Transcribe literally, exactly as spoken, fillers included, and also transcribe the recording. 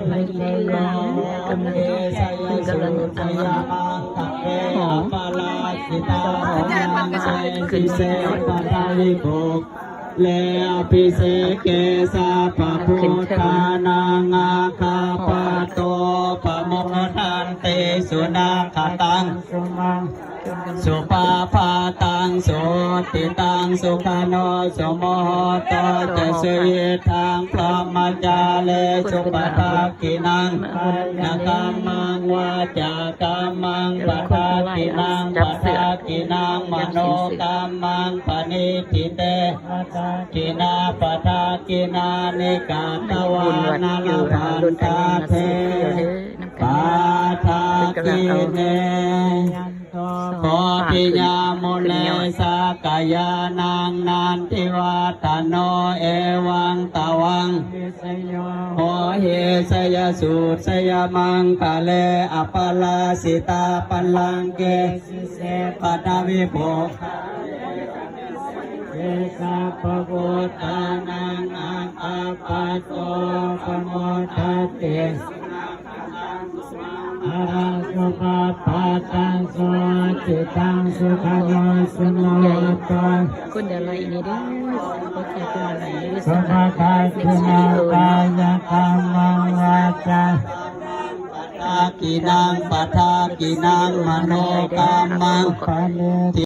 สบายดีทุกคนนะ กำลัง กำลังเอา หอม หอม หอม ขึ้น le abhiseke sabbabuddhānaṃ aggappatto pamodati. Sunakkhattaṃ sumuhutto supabhātaṃ suhuṭṭhitaṃ sukhaṇo sumuhutto ca suyiṭṭhaṃ brahmacārisu. Padakkhiṇaṃ kāyakammaṃ vācākammaṃ padakkhiṇaṃ padakkhiṇaṃ manokammaṃ paṇidhī te padakkhiṇā. Padakkhiṇāni katvāna labhantatthe padakkhiṇe. Bodhiyā mūle sakyānaṃ nandivaḍḍhano evaṃ tvaṃ vijayo hohi jayassu jayamaṅgale. Aparājitapallaṅke sīse paṭhavipokkhare sabbabuddhānaṃ aggappatto pamodati. Sunakkhattaṃ sumuhutto supabhātaṃ suhuṭṭhitaṃ sukhaṇo sumuhutto กดไลค์นี่เด้อ กดไลค์ กดไลค์นี่เด้อ supadakkhiṇaṃ kāyakammaṃ vācā padakkhiṇaṃ padakkhiṇaṃ manokammaṃ paṇidhī